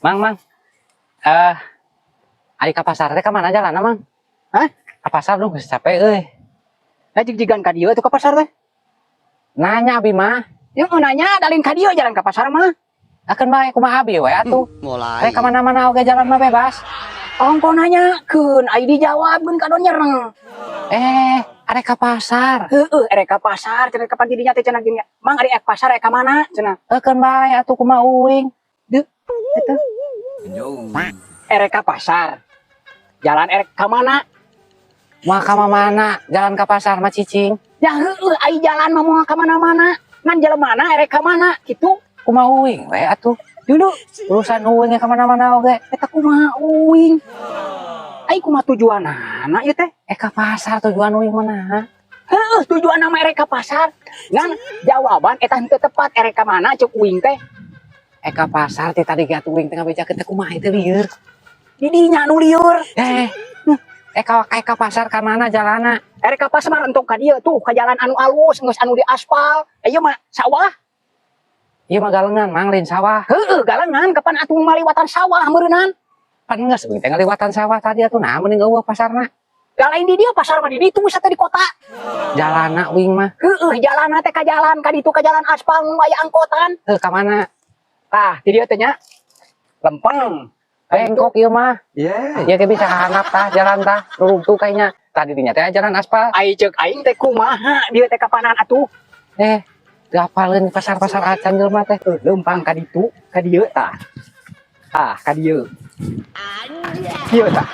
Mang, Mang. Eh, ari ka pasar teh ka mana jalan, Mang? Hah? Ka pasar dong, geus capek euy. Nah, jig-jigan ka dieu tuh ka pasar teh. Nanya abi mah. Yang mau nanya da lain ka dieu jalan ka pasar mah. Akan bae kumaha abi we atuh. Mulai. Rek ka mana-mana oge jalan mah bebas. Ongko nanyakeun, ai dijawab geun kadon nyereng. Eh, arek ka pasar. Heeh, erek ka pasar, cenah kapan didinya teh cenah gini. Mang, ari ek pasar rek ka mana cenah? Eukeun bae atuh, kumaha uing. Deu, eta. Erek ka pasar. Jalan erek ka mana? Moal ka mana jalan ka pasar mah, cicing. Ya heueuh, ai jalan mah moal ka mana-mana. Ngan jalan mana, erek ka mana gitu. Kumaha uing we atuh. Dulu. Urusan uing ka mana-mana oge. Eta kumaha uing? Ai kumaha tujuanana ieu teh? Eh, ka pasar tujuan uing mana? Heueuh, tujuan nama erek ka pasar. Ngan jawaban eta henteu tepat, erek ka mana cek uing teh. Eh, ka pasar ti tadi ge atuh uing teh ngabejakeun teh, kumaha itu lieur. Di dinya nu lieur. Eh, eh ka pasar ka mana jalana? Erek ka pasar mah entong ka dieu tuh, ka jalan anu alus, geus anu di aspal. Ieu mah sawah. Ieu mah galengan, Mang, lain sawah. Heueuh, galengan, kapan atuh maliwatan sawah meureunnan. Pan geus uing teh ngaliwatan sawah tadi atuh, nah mending euweuh pasarna. Da lain di dieu pasar mah, di ditu wisata di kota. Jalana uing mah. Heueuh, jalanna teh ka jalan ka ditu, ka jalan aspal nu aya angkotan. Heuh, ka mana? Tah, di dieu teh nya. Lempeng. Bengkok ieu mah. Iya. Ieu ge bisa handap tah jalan tah. Rurugtu kayaknya. Tadi dinya teh jalan aspal. Ai ceuk aing teh kumaha dieu teh kapanan atuh? Eh, teu apaleun pasar-pasar acan jelema teh. Heuh, lempang ka ditu, ka dieu tah. Tah, ka dieu. Dieu tah.